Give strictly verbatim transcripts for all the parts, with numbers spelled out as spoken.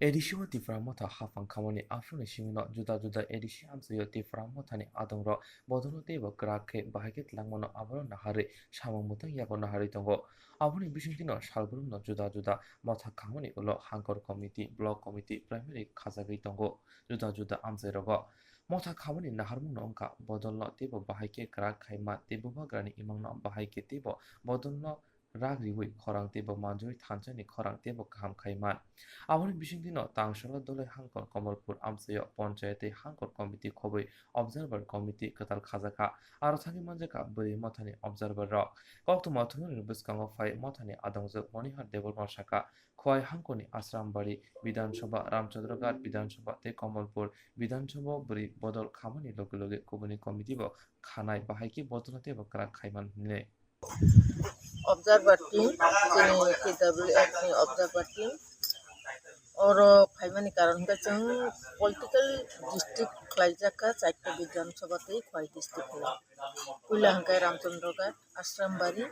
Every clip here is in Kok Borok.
A D C o Tipra Motha haphang khamani aphuruni simi no juda juda A D C amchaio Tipra Mothani adongrok bodolno teibo kwrak khe bahai khe twlangmano aborok naharwi samung mwtang yago naharwi tongo. Aboni bisingtwino salbrumno juda juda motha khamani ulo hangkor committee, block committee, primary khajagwi tongo juda juda amchairogo. Motha khamani naharmungno wngkha bodolno teibo bahai khe kwrak khaima tei bubagrani imangno bahai khe teibo bodolno rak riwi khorang teibo manjui thansa ni khorang teibo kaham khai man. Aboni bisingtwino Tangsala Dolai Hangkor Komolpur amchaio Ponchayat tei Hangkor Committee khobwi Observer Committee kwtal khajakha. Aro thangwi manjakha Bwrwi Mothani Observer rok. Koktwma thumnani bwskango phai Mothani adongjwk Monihar Debbarma sakha, Khowai Hangkorni Asrambari Bidhan Sabha, Ramchandra Ghat Bidhan Sabha tei Komolpur Bidhan Sabha bwrwi bodol khamani loge loge kubuni committee bo khanai, bahai khe bodolno teibo kwrak khai man hwnwi. Observer team, chini T W F ni observer team, oro phaimani karon hwnkhe chwng political district khlaijak kha chaita Bidhan Sabha tei Khowai district o. Puila hwnkhe Ramchandra Ghat, Asrambari,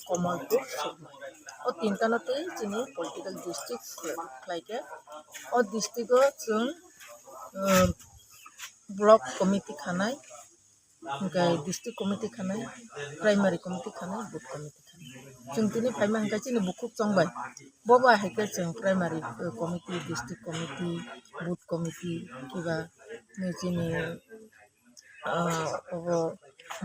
Komolpur, Sukma. O tinta no tei chini political district khlai khe. O district o chwng, um, block committee khanai, hwnkhe district committee khanai, primary committee khanai, booth committee khanai. Chwng tini phaima hwnkhe chini bukhuk chongbai. Bo bai hai khe chwng primary, uh, committee, district committee, booth committee, kiba chini, uh, obo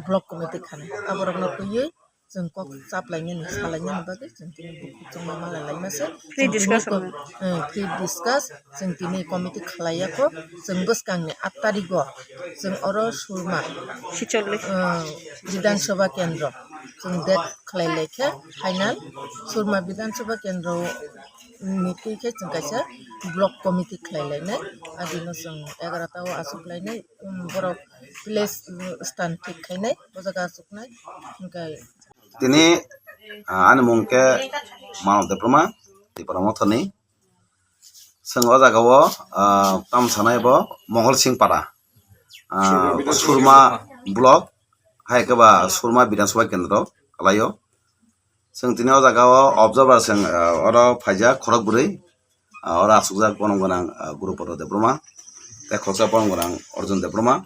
block committee khanai. Aborokno twiwi chwng kok chaplainani, salainani bagwi chwng tini bukhuk chongma malai laima se. Free discussion. Chwng tini kom-, eh, free discuss chwng tini committee khlai ya kho. Chwng bwskangni aat tarigo chwng oro Surma, Sichol. Eh, Bidhan Sabha Kendro chwng date khlai lai khe final Surma Bidhan Sabha Kendro ni twi khe chwng kaisa block committee khlai lainai. Adino chwng egarota o achuk lainai, um, borok place, um, stand thik khainai, o jaga achuknai. Hwnkhe tini, ah, ani mung khe Manav Debbarma, Tipra Mothani. Chwng o jaga o, ah, tamo sanai bo Mongol Singh Para, ah, Surma block, hai khe ba Surma Bidhan Sabha Kendro kalai o. Chwng tini o jaga o observer chwng, ah, oro phaijak khorok bwrwi, ah, oro achukjak borom gwnang, ah, Gurupada Debbarma, tei khoroksa borom gwnang Arjun Debbarma,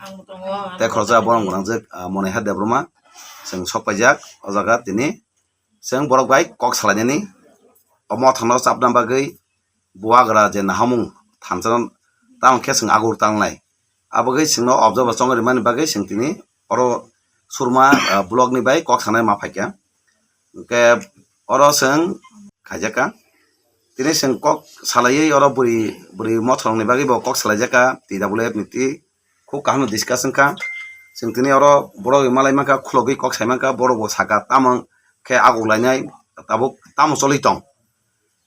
tei khoroksa borom gwnang je, ah, Monihar Debbarma. Chwng sok paijak o jaga tini chwng borok bai kok salainani, o mothano chapna bagwi bubagra je nahamung thansa tamo khe chwng agur tangnai. Abagwi chwngno observer chongwi rwmani bagwi chwng tini oro Surma, ah, block ni bai kok sanai ma phaikha. Hwnkhe oro chwng khaijak kha. Tini chwng kok salaiwi oro bwrwi, bwrwi motha rokni bagwi bo kok salaijak kha, T W F ni twi khub kaham no discuss wngkha. Chwng tini oro borok malai mankha, khulogwi kok sai mankha, borok bo sakha, tamo khe aguklainai, tabuk tamo choli tong.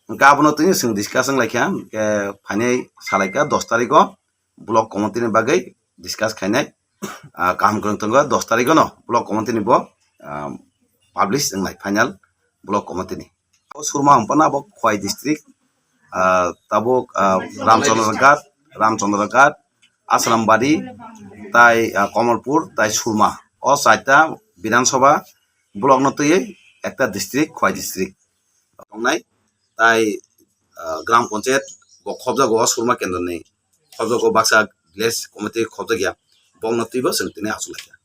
Hwnkhe abono tini chwng discuss wnglaikha, hwnkhe phainai salaikha dos tarikh o. Block committee ni bagwi discuss khainai, ah, kaham kwrwng tongo, dos tarikh no block committee ni bo, ah, publish wngnai final block committee ni. O Surma hwnphano abo Khowai district, ah, tabuk, ah, Ramchandra Ghat, Ramchandra Ghat, Asrambari, tai, ah, Komolpur, tai Surma. O chaita Bidhan Sabha block no twiwi ekta district, Khowai district tongnai. Tai, ah, Gram Panchayat bo khobjago o Surma Kendro ni. Khobjago baksa village committee khobjakya. Bokno twibo chwng tini achuk laikha.